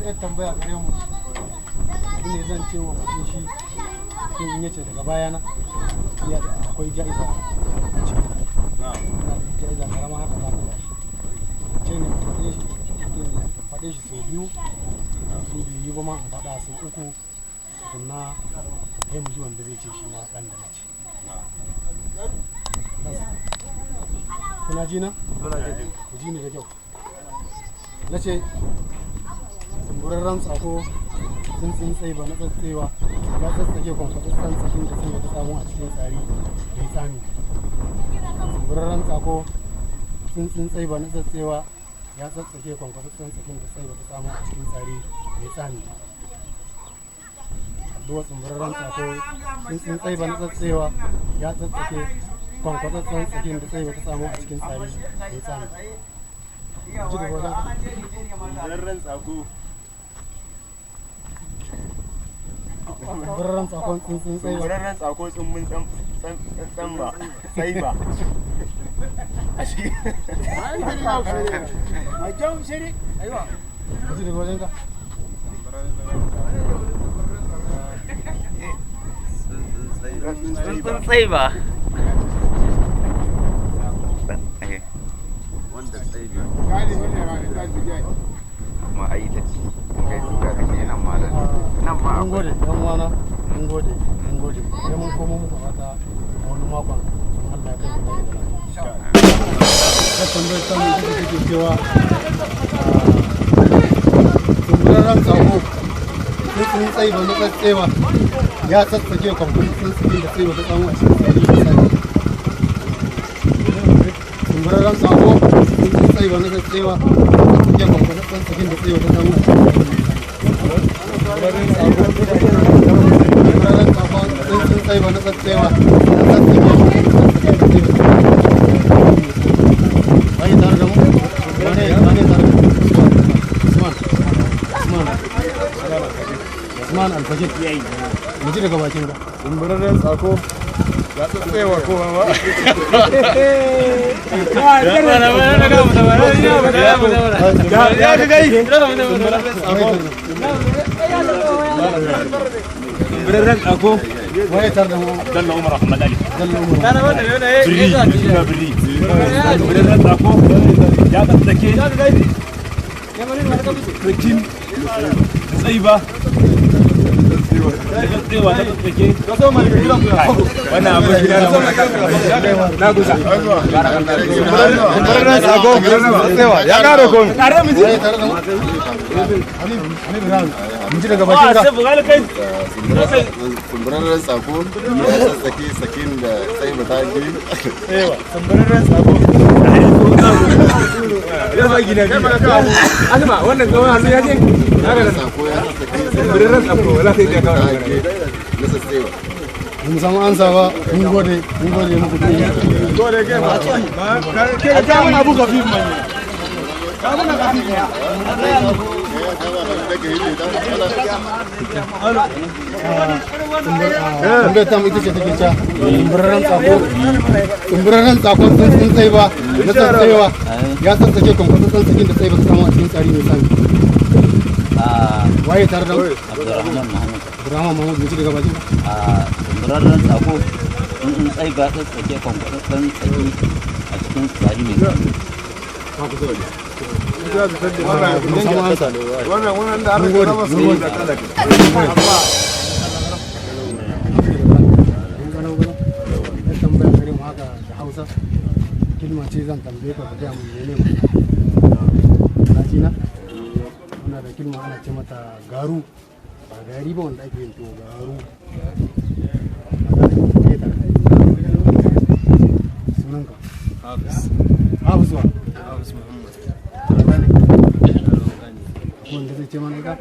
Yan tambaya gare mu ne zan ce wa mutum shi in yace daga bayana ya da akwai ja'iza a ciki. Na da ja'iza karama haka za ka ba shi. Ce ne faɗe shi, mutum ya faɗe shi sau biyu, in bai yi ba ma in faɗa sau uku tukunna, sai mu ji wanda zai ce shi ma ɗan da na ce. Kuna ji na? Ku ji ni da kyau. Na ce tsumburarren tsako tsuntsun tsai ba na tsatsewa ya tsatsake kwankwasassan tsakin da sai ta samu a cikin tsari da ya tsami. Tsumburarren tsako tsuntsun tsai ba na tsatsewa ya tsatsake kwankwasassan tsakin da sai ta samu a cikin tsari da ya tsami. Addu'a tsumburarren tsako tsuntsun tsai ba na tsatsewa ya tsatsake kwankwasassan tsakin da sai ta samu a cikin tsari da ya tsami. Ji daga wajen. Tsumburarren tsako. Tsumburarren tsakon tsuntsun tsai ba. Tsumburarren tsako tsumbun tsamba tsaiba. A shi. Ji daga wajen ka. Tsuntsun tsaiba. Wanda tsaibi kuma ai ita ce kai suka kake nan malam nan ma. Mun gode yan uwana, mun gode, mun gode. Sai mun komo muku fata a wani makon in Allah ya kai mu da lafiya. Ta tambayar ta mu ita take cewa tsumburarren tsako tsuntsun tsai ba na tsatsewa ya tsatsake kwamfani tsuntsun da tsai ba ta samu a cikin tsari da tsari. Tsumburarren tsako tsuntsun tsai ba na tsatsewa ya tsatsake kwamfani tsuntsun da tsai ba ta samu a cikin tsari da tsari. Tsumburarren tsako tsuntsun tsai ba na tsatsewa ya tsatsake kwamfani tsuntsun da tsai ba ta samu a cikin tsari. Wani tare da mu? Wane wane tare da mu? Usman. Usman. Usman Alfajir. Mu ji daga bakin ka. Tsumburarren tsako ya tsatsewa ko ba. Ya ga gai. Tsumburarren tsako. Waye tare da mu? Bello Umar Ahmad Ali. Bello Umar. Birri, suna birri. Tsumburarren tsako ya tsatsake tsakin tsaiba. Tsatsewa ta tsatsake. Wannan abin gida na gusa. Tsumburarren tsako ya kare komi. Kare mu ji. Waye tare da mu? Habib, Habib Ibrahim. Mu ji daga bakin ka. Sai bugali kai. Tsumburarren tsako ya tsatsake sakin da tsaiba ta ji. Tsumburarren tsako. Ya ba gina biyu. Asma, wannan tsawon hannu ya ce? Tsako ya tsatsake Tsumburarren tsako, wala sai ya kawo. na tsatsewa. Ba mu samu ansa ba. Mun gode, mun gode muku. Gode ke ba. Ke ka mana abu kafif man. Ka mana kafif. Tambayar ta mu ita ce take cewa tsumburarren tsako tsumburarren tsakon tsuntsun tsai ba na tsatsewa ya tsatsake kwankwason tsantsakin da tsai ba ta samu a cikin tsari mai tsami. Waye tare da mu? Abdurrahman Muhammad. Abdurrahman Mahmud, mu ji daga bakin ka. A tsumburarren tsako tsuntsun tsaiba tsatsake kwankwasassan tsaki a cikin tsari mai tsami. Ba mu samu ansa. Wannan wannan da Mun gode, mun gode. Ya tambaya gare mu haka da Hausa. Kilma ce zan tambaye ka, ka gaya mun mene mu. Na ji na? Muna da kilma ana ce mata garu. Ba gari ba wanda ake yin tuwo, garu. Sunanka? Hafiz. Hafiz wa? Hafiz Muhammad. Ka gane? Wanda zai ce mana ita?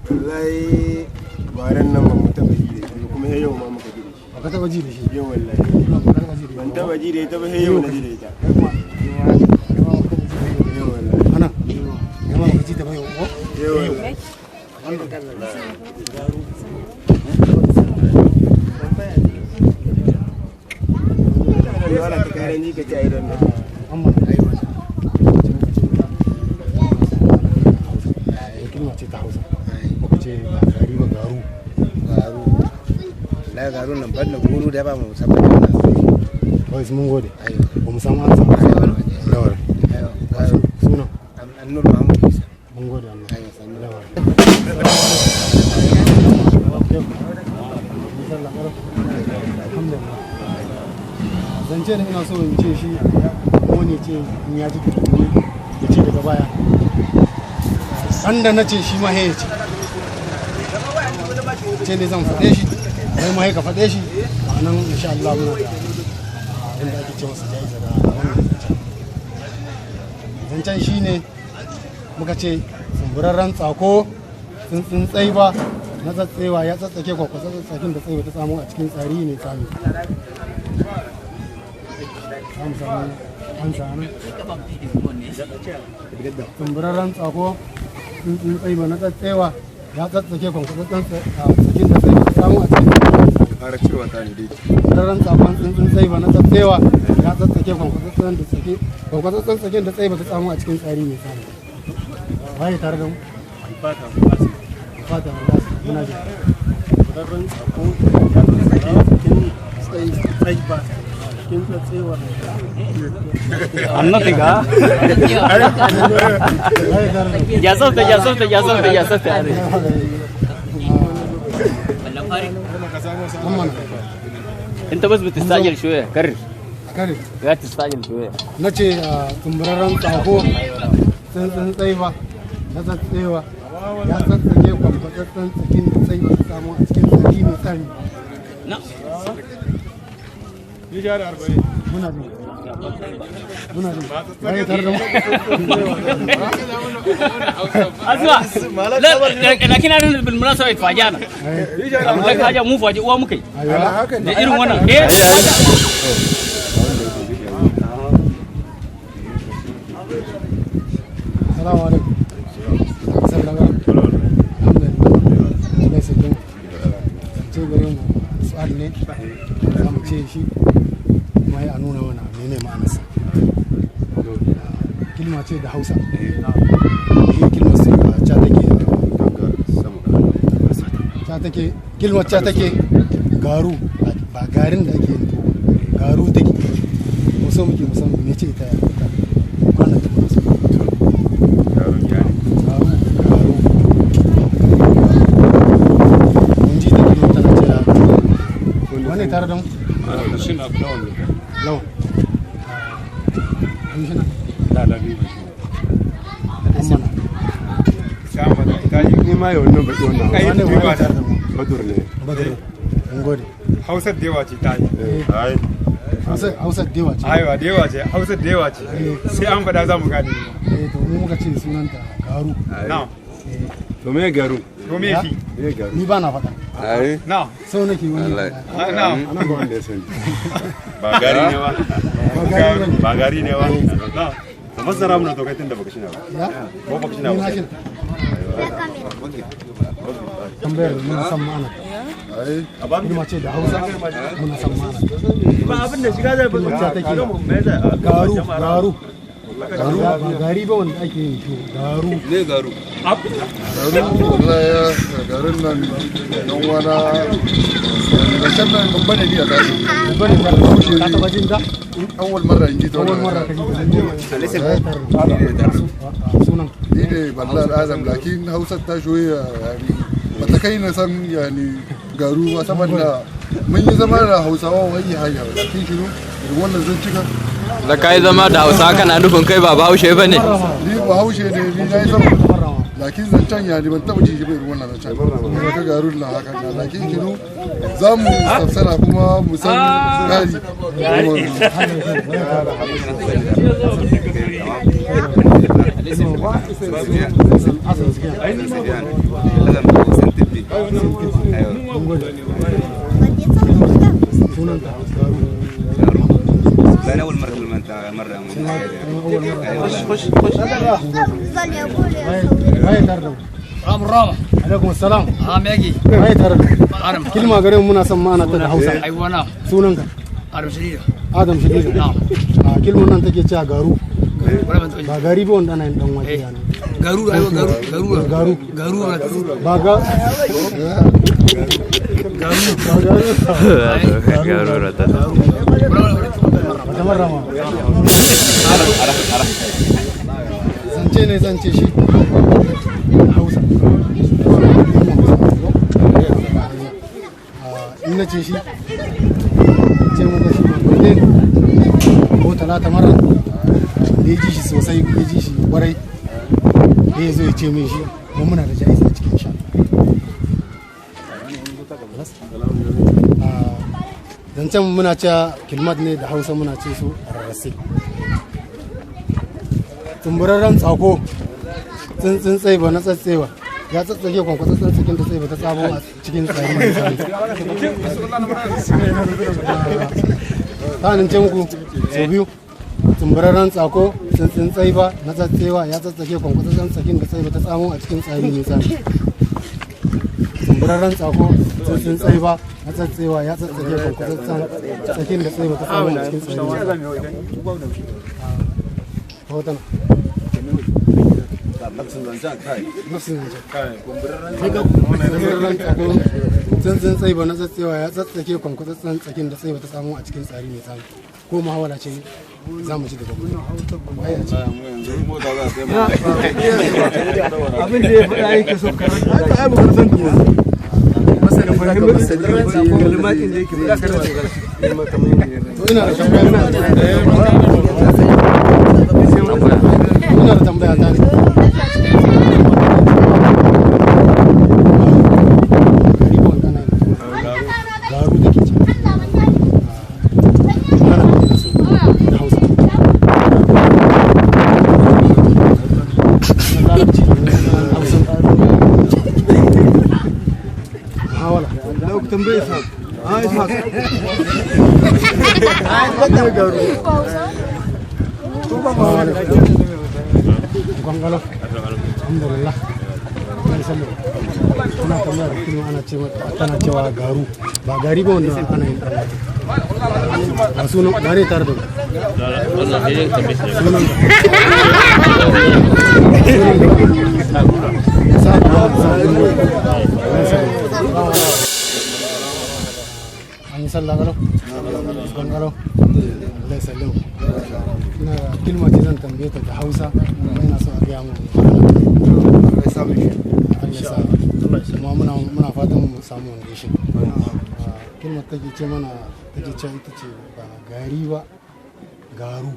Wallahi baran nan ban mu taba ji da shi ba, kuma sai yau ma muka ji da shi. Ba ka taba ji da shi? Yau wallahi. Ba ka taba ji da shi? Ban taba ji da ita ba, sai yau na ji da ita. Kai kuma? Kai ma baka taba ji da ita? Yau wallahi. Ana? Kai ma baka ji ta ba yau ko? Yau wallahi. Wala ta karan ji ka ci a idon nan. Amma kalma ce ta Hausa. Muka ce ba gari ba, garu. Garu la, garu nan ban da guru da ba mu musamman da Wai mun gode. Ba mu samu ansa. Lawar. Ayo, garu. Sunan. Annur Muhammad Isa. Mun gode Allah. Ayo, sannu. Lawar. Alhamdulillah. Zance da ina so in ce shi wani ce in ya ji tukuni ya ce daga baya. Sanda na ce shi ma ya ce. Ce ne zan faɗe shi, kai ma ka faɗe shi, a nan insha Allah muna da abin da ake ce masa jaiza da wannan zancen. Zancen shi ne muka ce tsumburarren tsako tsuntsun tsaiba na tsatsewa ya tsatsake kwakwasa tsatsakin da tsaiba ta samu a cikin tsari ne tsami. Za mu samu an sami tsumburarren tsako tsuntsun tsaiba na tsatsewa ya tsatsake kwankwasatsen tsakin da tsaiba ta samu a cikin Fara cewa ta ne dai. Tsumburarren tsakon tsuntsun tsaiba na tsatsewa ya tsatsake kwankwasatsen da tsake kwankwasatsen tsakin da tsaiba ta samu a cikin tsari mai tsami. Waye tare da mu? Fata fata muna ji. Ƙwararren tsako ya tsaki cikin tsaiba cikin tsatsewar. النطقة Waye tare da mu? يا صوت يا صوت يا صوت يا صوت. Mamman. انت بس بتستعجل شويه، كرر. Kare. لا تستعجل شويه. Na ce a tsumburarren tsako tsuntsun tsaiba na tsatsewa ya tsatsake kwamfatsatsen tsakin da tsaiba ta samu a cikin tsari mai tsari. 40. Muna jin, muna jin. Waye tare da mu? اسمع، لا، لكن انا بالمناسبه اتفاجئنا، اقول لك حاجه، مو فاجئ مو kai da irin wannan eh. Assalamu alaikum. Sallama. Alhamdulillah. Allah ya sake mu. Ce gare mu su'al ne za mu ce shi kuma ya nuna mana mene ma'anarsa. Kilma ce da Hausa. Shi kilmar sai ba ca take, ca take kilmar, ca take garu, ba garin da ake yin tuwo ba. Garu take. Mu so muke musan me ce ita ita kwanan da muna so. Garu, garu. Mun ji ta kilmar tana cewa wani tare da mu? Lawan. Kwamishina. Amana. Ni ma yau wannan baki wannan. Wane wane tare da mu? Badur ne. Badru. Mun gode. Hausar da yawa ce ta yi. Ai. Hausa Hausa dewa ce. Aiwa, da yawa ce, Hausar da yawa ce. Sai an faɗa za mu gane. Eh, to mu muka ce sunanta garu. Na, To me garu? to me shi? Me garu? Ni ba na faɗa. Ai. Na, Sau nake wani. Allah. ya faɗa. na. Ana ba wanda ya sani. Ba gari ne ba. Ba garu bane. Ba gari ne ba. Na. Ka fassara mana to kai tunda baka shina ba. Ya? Ko baka shina Ni ba. na shina. Tambayar mun san ma'ana. Kalma ce da Hausa muna san ma'ana. Ba abin da shiga zai Kalmar ce take garu, garu. Garu ba gari ba wanda ake yin tuwo. Garu. Ne garu? Wallahi ya garin nan dan wana zancen nan babba ne ni a tashi. Babba ne ba. Ka taɓa jin ta? Awwal marra in ji ta Awwal wannan. marra ka ji ta. Sunan. Ni ne Balla Azam, lakin Hausar ta shoye yani ba ta kai na san yani garu ba, saboda mun yi zama da Hausawa wai hanya, lakin shiru irin wannan zan cika. Da kai zama da Hausa, kana nufin kai ba Bahaushe ba ne? Ni Bahaushe ne, ni na yi zama, lakin zancen yani ban taɓa ji shi ba irin wannan zancen kuma ka garu na haka na, lakin shiru za mu tafsara kuma mu san gari. Sunan ta garu. لا، اول مره كلمه انت مره. Waye tare da mu? Rama. Alaikum assalam. Amegi. Waye tare da mu? Aram. Kilma gare mu muna son ma'ana ta da Hausa. Aiwana. Sunanka? Aram Shirida. Adam Shagila. A kilmon nan take cewa garu. Ba gari ba wanda ana yin dan wake yana. Garu ayo garu garu garu garu ba ga garu ba garu Garu rata. Wata marra ma. Zance ne zance shi. Hausa. In na ce shi ce muka shi ne ko talata mara da ya ji shi sosai ya ji shi kwarai da ya zo ya ce min shi mu muna da jaiza a cikin sha. Zancen muna cewa kilmat ne da Hausa muna ce su rarrase. Tsumburarren tsako tsuntsun tsaiba na tsatsewa ya tsatsage kwankwasassan cikin ta tsaiba ta tsabo a cikin tsari mai tsari. Ta ce muku sau biyu. Tsumburarren tsako tsuntsun tsaiba na tsatsewa ya tsatsage kwankwasassan tsakin da tsaiba ta tsamo a cikin tsari mai tsari. Tsumburarren tsako tsuntsun tsaiba na tsatsewa ya tsatsage kwankwasassan tsakin da tsaiba ta tsamo a cikin tsari mai tsari. Hoton. Nafsin zancen. Tsumburarren tsako tsuntsun tsaiba na tsatsewa ya tsatsake kwankwasassan tsakin da tsaiba ta tsamo a cikin tsari mai tsari. Ko muhawara ce za mu ci daga Abin da ya faɗa yake so ka ai ba san ta kalmatin da yake To ina da tambaya ina da tambaya ta ne. Garu da ke can. Ana da su da Hausa. Na Larabci ne, na Hausa. Muhawara. Da tambaye sa. Ai sa. Gwangwalo. Alhamdulillah. Ana sallah. Ana tambaya da kuma ana ce tana cewa garu. Ba gari ba wanda ana yin dan wake. Ba sunan ba ne tare da ku. Wannan sai dai tambaye shi. Sunan ka. Sunan ka. Sa ba sa. An yi sallah kalau? Gwangwalo. Allah ya sallau. Ina kilma ce zan tambaye ta da Hausa kuma ina so a gaya mun. Allah ya sa. Kuma muna fatan mu samu wanda shi. Kilmar take ce mana take ce ita ce ba gari ba garu.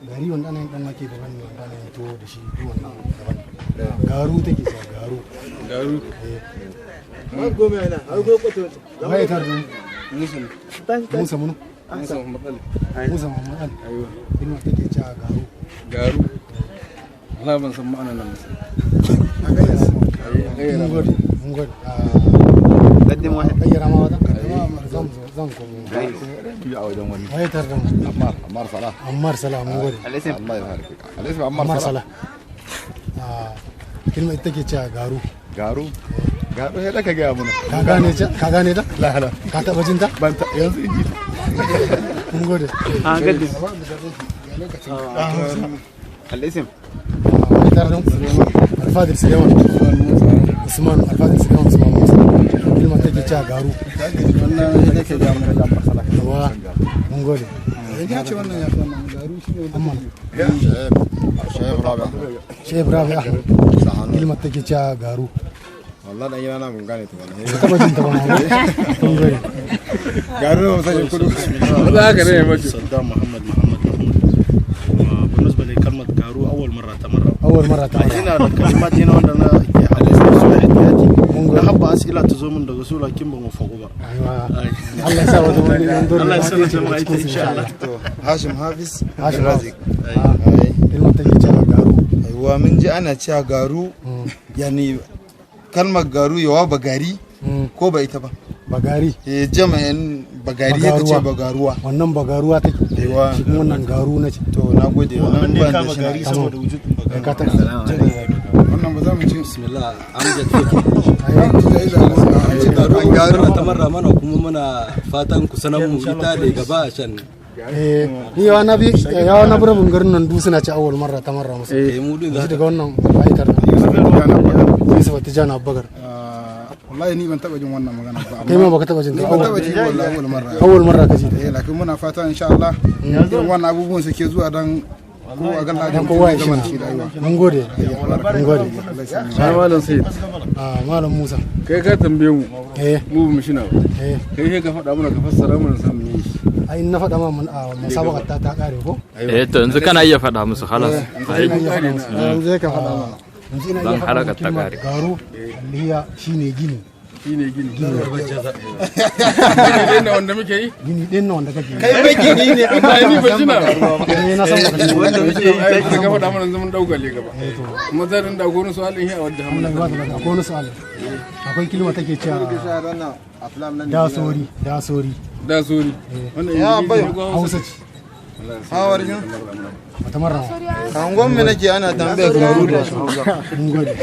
Gari wanda ana yin dan wake daban ne wanda ana yin tuwo da shi duk wannan daban. Garu take ce garu. Garu. Har gome yana, har gome kwato. Waye tar da Musa. Musa munu. Musa Muhammad Ali. Musa Muhammad Ali. Kilmar take ce garu. Garu. Allah ban san ma'anar nan. Mun gode, mun gode. Gayyara ma wata? Zan zo, zan komo. Waye tar da mu? Ammar, Ammar Salah. Ammar Salah, mun gode. Allah ya barik. Alaihi Ammar Ammar Salah. Salah. Kilma ita take cewa garu. Garu. Garu sai da ka gaya mana. Ka gane ta? Ka gane ta? La la. Ka taba jin ta? Ban ta yanzu in ji ta. Mun gode. gadi. Alaisim. Waye tar da mu? Alfadir Suleiman. Usman, Alfadir Suleiman Usman Musa. Kilma take cewa garu. Wannan sai ka gaya mana da Ammar Salah. Yawa, mun gode. Ya ce wannan ya fi wannan garu shi ne Amman. Shaib Rabi. Shehu Rabi Ahmed. Kilma take cewa garu. Wallahi dan yana mun gane ta wallahi. Ka taba jin ta ba ma? Mun gode. Garu ba sai kudu. Wallahi haka ne mace. صدام محمد محمد محمود. وبالنسبه لكلمه كارو اول مره تمر أول مرة تمر. ina da kalimat yana wanda na ke alisa su ihtiyati na habba as'ila ta zo min daga su lakin ba mu fago ba. Allah ya sa wata wani yan dole Allah ya sa wata wani aiki insha Allah. Hashim Hafiz Hashim Razik. Ilmin take cewa garu. Aiwa mun ji ana cewa garu yani kalmar garu yawa bagari ko ba ita ba. Bagari. Eh jama'in bagari ya ce bagaruwa. Wannan bagaruwa take. Aiwa. Shi kuma wannan garu na ce. To na gode wannan dai ban da kama shi. gari saboda wujudin bagari. Ka taɓa. Wannan ba za mu ci. Bismillah, Amjad Fiki. An garu. Ta marra mana kuma muna fatan ku sanar mu ita da gaba a can. Eh, ni yawa na bi yawa na bura bungarin nan du suna ci awwal marra ta marra musu. Yanzu daga wannan ma'aikatar Yusuf Tijjani Abubakar. Wallahi ni ban taba jin wannan magana ba. Kai ma baka taba jin ta? Ni ban taba ji wallahi, awwal marra. Awwal marra ka ji ta. Eh, lakin muna fata insha Allah irin wannan abubuwan suke zuwa dan ko a ga Dan kowa ya shi. Mun gode. Mun gode. Sai Malam Said. Ah, Malam Musa. Kai ka tambaye mu. Eh. Mu ba mu shina ba. Eh. Kai sai ka faɗa mana, ka fassara mana samu yi. Ai in na faɗa ma mun a musabaka ta kare ko? Eh, to yanzu kana iya faɗa musu halas. Ina iya faɗa musu. Yanzu ka faɗa mana. Yanzu ina Dan iya faɗa harakar musu ta kalmar kare. garo alliya shine gini. Shine gini. Gini ɗin na wanda muke yi? Gini ɗin na wanda kake yi. Kai ba gini ne amma ni ba jina. Eh, na san baka jina. Wanda muke yi ai ka faɗa mana yanzu mun ɗauka le gaba. Kuma zan rinda ko wani su'alin shi a wadda Allah ya baka lada. Akwai wani su'ali. Akwai kilma take cewa da sori da sori. Da sori. Wannan Ya Ingilizi bayo. ne ko Hausa ce. Hawar jin. Wata marra. Angon me nake ana tambaya garu da Mun gode.